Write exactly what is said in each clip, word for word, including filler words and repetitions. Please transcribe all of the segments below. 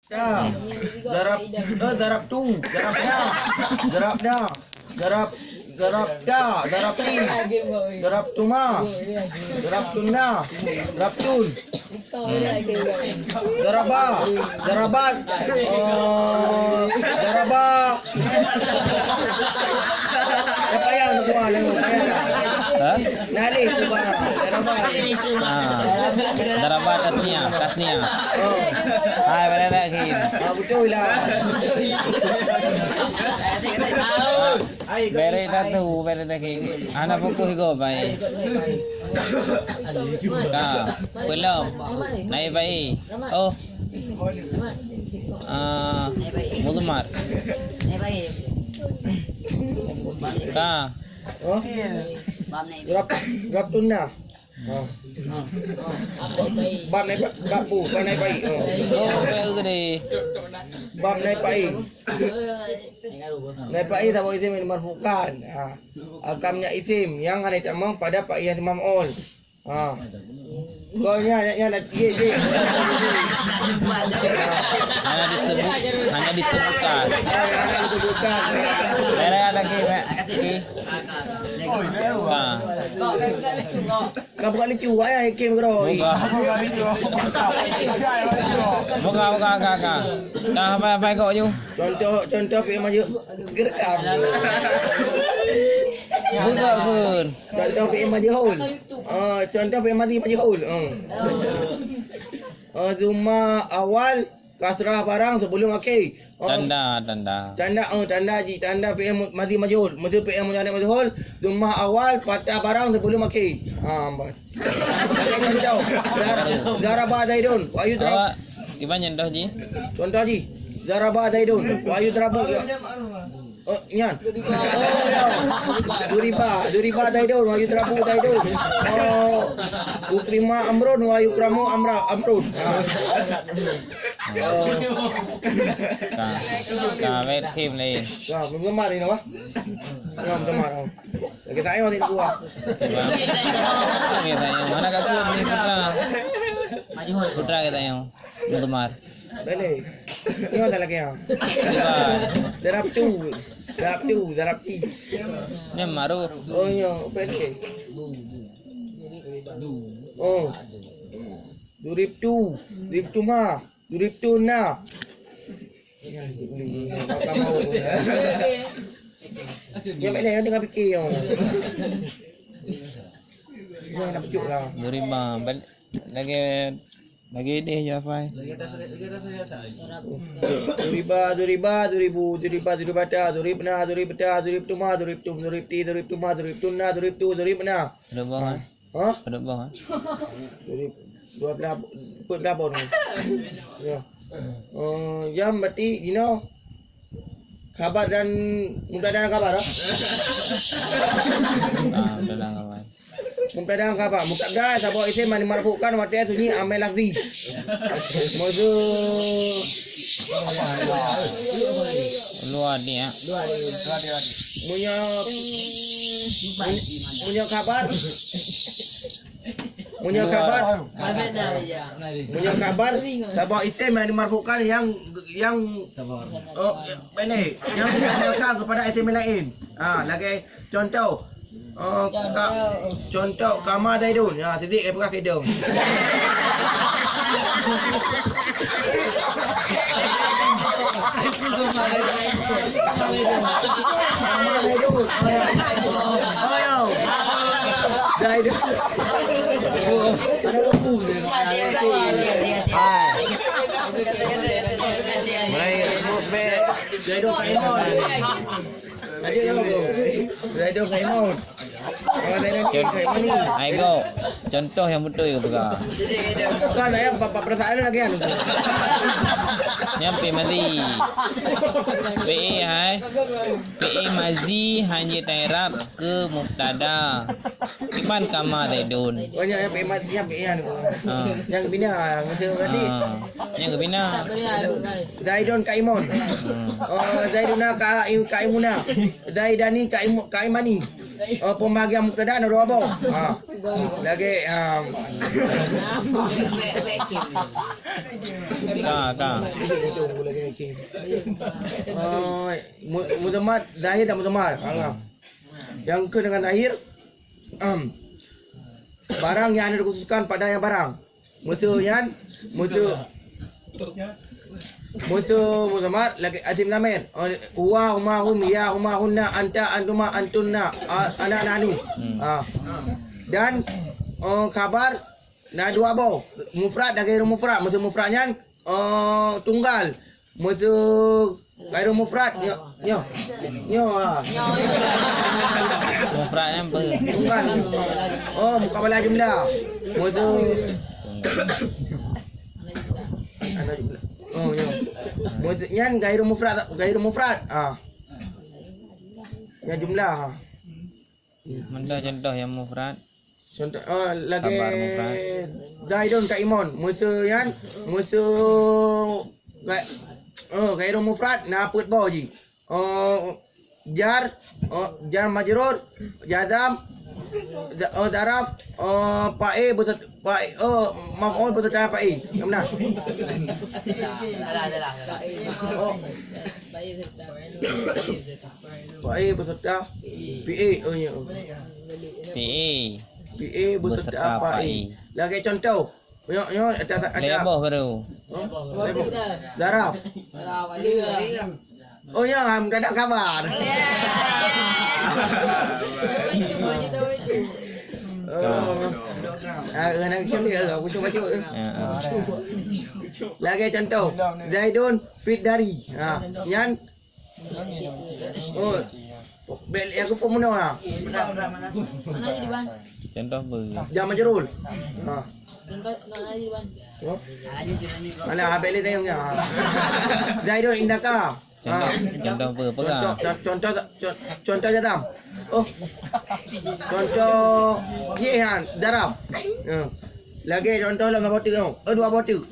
Ta. Darab, eh, darabtu. Darabna. Darabna. Darab, darabta. Darabti. Darabtuma. Darabtunna. Darabtun. Daraba. Darabat. Oh, daraba. Siapa yang semua ni? Payah. Ha? Nalih tu, Bang. Daraba. Ah. Daraba tasniah, tasniah. Oh. Hai, pada lagi. Ah, betul lah. Bere satu, bere lagi. Anak pukul go, baik. Ka, belum. Naik baik. Oh. Ah, mudmar. Ka. Oh. Rab, rab tunna. Oh. Bab naik ba-, bab bu, bab naik baik. Oh. Oh, baik gede. Bab naik baik. Naik baik tak bawa isim yang dimarfukan. Ha. Akamnya isim yang ada tamong pada pak yang maf'ul. Ha. Kau nya, nya, nya, nya, ye, ye. Hanya disebut, hanya disebutkan. Ya, ya, hanya disebutkan. Daerah lagi, Mak. Okey. Ha. Kau bukan lucu, wah, ya, Hakim Roy. Buka. Buka, buka, buka, buka. Dah, apa, apa kau ju? Contoh, contoh, Pak Maju. Gerekam. Buka, Gun. Contoh fi'il majhul. Ah, contoh fi'il madhi majhul. Ah. Ah, dhamma awal, kasrah barang sebelum akhir. Ah, tanda, tanda. Tanda, ah, tanda ji, tanda fi'il mu-, madhi majhul. Mesti fi'il mudhari majhul, dhamma awal, fathah barang sebelum akhir. Ah, ambat. Dar-, daraba Zaidun, wa yudrab. Awak, gimana contoh ji? Contoh ji. Daraba Zaidun, wa yudrabu. Ya. Oh, nyan. Oh, ya. Duriba, duriba Zaidun, wa yudrabu Zaidun. Oh, ukrima Amrun, wa yukramu Amra, Amrun. Ha. Oh. Ka, ka, wet him lé. Ya, penggemar ini, wah. Ya, penggemar, oh. Kita ayo, ini dua. Kita ayo. Mana kaki ini, putra? Putra kita ayo. Mudmar. Balik. Ni ada lagi, ya? Darabtu. Darabtu, darabti. Ni maruf. Oh, ya, balik. Oh. Duribtu. Duribtuma. Duribtuna. Ya, balik, tengah fikir, ya. Ya, nak pecut lah. Duriba. Balik. Lagi, lagi deh, Jafai. Duriba, duriba, duribu, duriba, duribata, duribna, duribta, duribtuma, duribtum, duribti, duribtuma, duribtunna, duribtu, duribna. Duduk bawah, kan? Hah? Duduk bawah, kan? Durib, dua belah, peuet belah bon. Ya. Eh, jam berarti, Gino. Khabar dan mubtada dan khabar, ah? Ah, mubtada dan khabar. Mubtada dan khabar. Mubtada saboh isim yang dimarfu'kan watèe sunyi amai lafzi. Maksud luar ni, ya. Punya, punya khabar. Punya khabar. Punya khabar. Saboh isim yang dimarfu'kan yang, yang, oh, pendek. Yang ditandakan kepada isim lain. Ha, lagi contoh. Oh, ka-, contoh kama Zaidun. Ya, sidik eh peugah ke hidung. Kama Zaidun. Oh, ya. Zaidun. Ada lembu dia. Hai. Mulai. Zaidun Kak Imon. Ada yang apa? Zaidun Kak Imon. Kalau Zaidun Kak Imon ni. Hai, go. Contoh yang betul ke pegang? Bukan, saya pa-, pa-, perasaan lagi kan. Nyampe mati. P E hai. P E mazi hanya ta'rab ke mubtada. Iman kama Zaidun. Banyak yang P E mazi, yang P E yang. Ha. Yang bina, yang mesti berarti. Ha. Yang kebina. Zaidun Kak Imon. Hmm. Oh, Zaiduna Ka-, Kaimuna. Zaidani Kaimu-, Kaimani. Oh, pembahagian mubtada ada dua boh. Ha. Lagi, ha. Ka, ka. Oh, mu-, muzammat zahir dan muzammat. Ha, ha. Nyang keu dengan zahir, em, barang yang dikhususkan pada yang barang. Musuh nyan, musuh, musuh muzammat lagèe isim lamin. Oh, huwa, huma, hum, hiya, huma, hunna, anta, antuma, antunna, a-, ana, nahnu. Hmm. Ah. Dan, oh, khabar na dua boh, mufrad dan ghairu mufrad. Musuh mufrad nyan, oh, tunggal. Musuh ghairu mufrad, nyoe, nyoe. Nyoe, ha. Mufrad nyan apa? Tunggal. Oh, muqabalah jumlah. Musuh. Tunggal. Ada jumlah. Oh, nyoe. Musuh nyan ghairu mufrad, ghairu mufrad. Ah. Nyan jumlah. Meunan contoh nyang mufrad. Contoh, oh, lagèe khabar mufrad. Zaidun qaimun. Musuh nyan, musuh ga-, oh, ghairu mufrad, na peuet boh jih. Oh, jar, oh, jar majrur, jazam, za-, oh, zaraf, oh, fa'il beserta, fa'il, oh, maf'ul beserta fa'il. Nyang meunan. Oh. Fa'il beserta fi'il. Oh, ya. Fi'il. Fi'il beserta fa'il. Lagèe contoh. Nyoe, nyoe, ada, ada. Lhèe boh baru. Hah? Lhèe boh. Zaraf. Oh, ya, mendadak khabar. Oh. Ah, kena kecil dia, aku cuba cuba. Ya. Lagèe contoh, Zaidun fid dari. Ha, nyan. Oh. Bèk lé aku pun meunoe, ha. Contoh apa? Jar majrur. Ha. Contoh, mana lagi, Wan? Oh. Mana habéh lé dayong nya? Zaidun indaka. Contoh, ha. Contoh apa? Pegang. Contoh, contoh, contoh, contoh jazam. Oh. Contoh, ye, ha, zaraf. Ha. Lagèe contoh lam boh teuk, oh. Eh, dua boh teuk.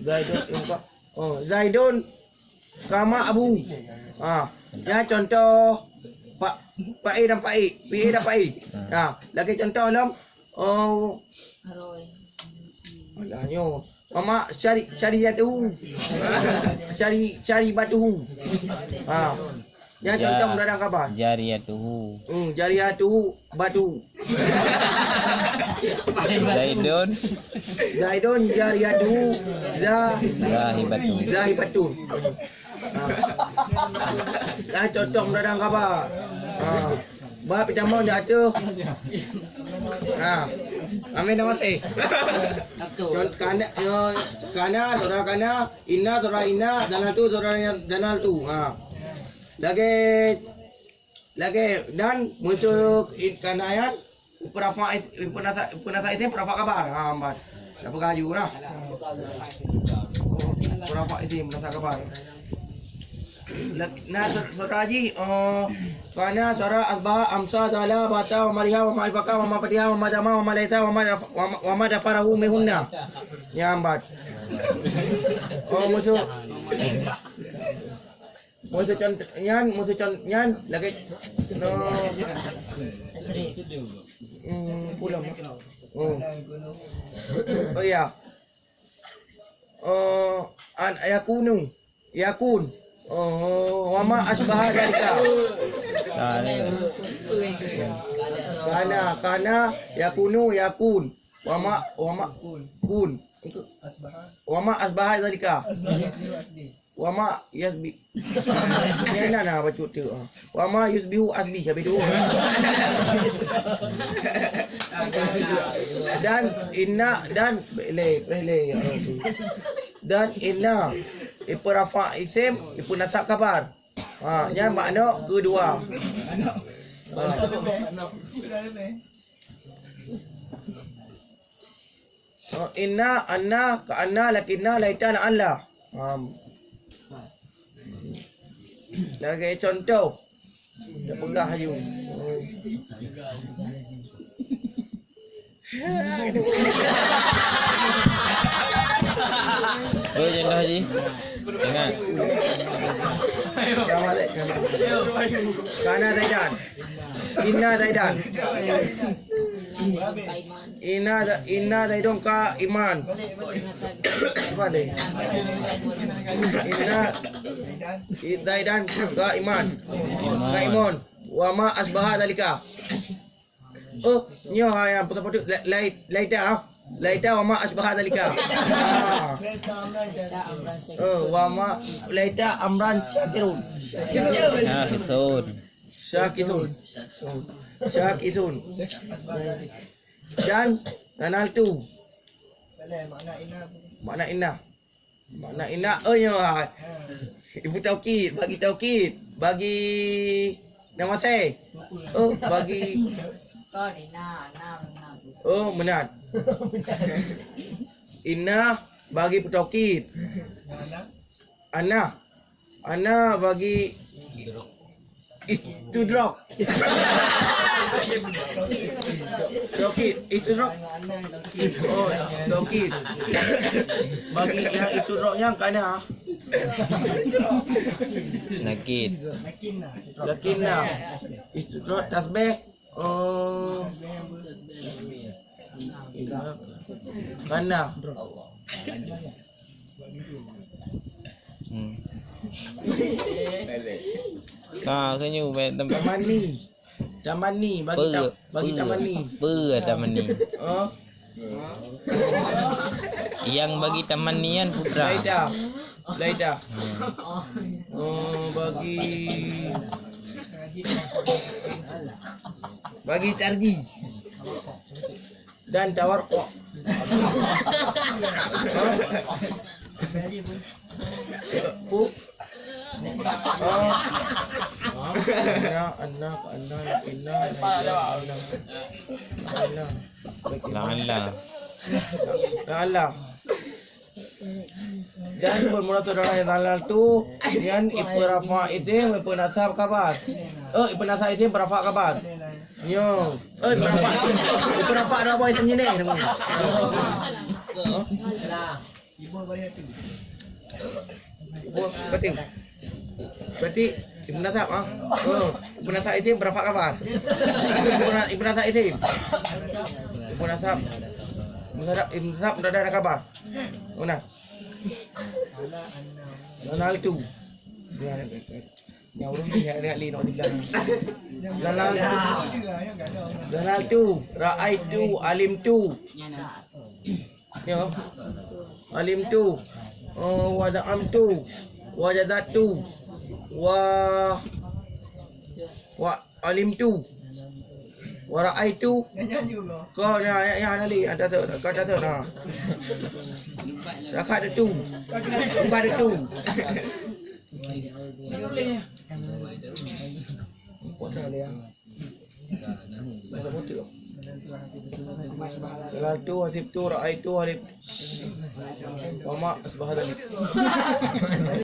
Zaidun indaka. Oh, Zaidun kama abu. Ha, ya contoh pa-, fa'il dan fa'il, fi'il dan fa'il. Ha, lagèe contoh lom, oh, alah nyoe. Mama syari-, syariyatuhu. Syari-, syaribatuhu. Ha. Nyan contoh mudhari' khabar. Jariyatuhu. Hmm, jariyatuhu batu. Zaidun. Zaidun jariyatuhu za-, zahibatun. Zahibatun. Ha. Nyan contoh mudhari' khabar. Ha. Bab pitamoe jatuh. Ha. Amin dah masih. Con-, kana, yo, kana, saudara kana, inna, saudara inna, zanantu, saudara zanantu. Ha. Lagèe, lagèe dan musuh i-, kana nyan, ipeurafa' is-, ipeunasak, ipeunasak isim, peurafa' khabar. Ha, ambat. Dah peugah aju lah. Peurafa' isim, peunasab khabar. Lak-, na sa-, saudara jih, eh, kana, sara, asbaha, amsa, zala, bata, wa mariha, wa ma'ifaka, wa ma fatiha, wa ma dama, wa ma laisa, wa ma daf-, wa ma, wa ma dafarahu minhunna. Nyan ambat. Oh, musuh. Musuh con-, nyan, musuh con-, nyan lagèe, no. Hmm, pulang. Oh. Oh, ya. Oh, an, yakunu. Yakun. Oh, wa ma asbaha dzalika. Ah, ni. Kana, kana, yakunu, yakun. Wa ma, wa ma, kun. Wa ma asbaha dzalika. Wa ma yasbi. Nyan na, na bacut tu. Wa ma yusbihu asbi, habis tu. Dan inna, dan, le, le, ya Rabbi. Dan inna, ipeurafa' isim, ipeunasab khabar. Ha, nyan makna keudua. Ha. Oh, inna, anna, ka'anna, lakinna, laita, la'alla. Am. Lagèe contoh. Tapeugah aju. Oh, contoh ji. Ingat. Kana Zaidan. Inna Zaidan. Inna, inna Zaidun qaiman. Apa ni? Inna Zaidan qaiman. Qaimun. Wa ma asbaha dzalika. Oh, nyoe ha nyang patut-patut la-, lai-, laita, ah. Laita wa ma asbaha dzalika. Ah. Oh, wa ma laita amran syakirun. Syakirun. Syakirun. Syakirun. Dan zanantu. Makna inna. Makna inna, oh ya. Ibu taukid, bagi taukid, bagi nama saya. Oh, bagi. Oh, meunan. Inna bagi petaukid. Ana. Ana bagi istidrak. Taukid, istidrak. Oh, taukid. Bagi nyang istidrak nyang kana. Nakid. Lakinna. Istidrak tasbih. Oh. Kana. Hmm. Ka, senyum, eh, tem- Tamani. Tamani, bagi pe, tam-, bagi pe, tamani. Pe tamani. Oh. Yang bagi tamani kan putra. Laita. Laita. Hmm. Oh, bagi, bagi tarji. Dan tawarqa. Uf. Anna, anna, anna, anna, anna, anna. La'alla. La'alla. Dan bermula saudara yang halal tu, nyan ipeurafa isim, ipeunasab khabar. Eh, ipeunasab isim, ipeurafa khabar. Nyo. Eh, ipeurafa. Ipeurafa ada apa itu nyenek? Berarti, berarti ipeunasab, ah. Oh, ipeunasab isim, ipeurafa khabar. Ipeuna-, ipeunasab isim. Ipeunasab. Ipeunasab, ipeunasab, mubtada dan khabar. Mana? Zanantu. Ya, ya, ya. Nyang ureueng ni, ya, ya, li, nak tiga. Zanantu. Zanantu, ra'aitu, alimtu. Ya. Alimtu. Oh, wa za'amtu. Wa jazattu. Wa, wa alimtu. Wa ra'aitu. Kau na, ya, ya, na li, ada tu, kau ada tu, na. Rakat tu. Empat tu. Empat dah dia. Empat tu. Laltu, hasibtu, ra'aitu, alif. Wa ma asbaha dzalik.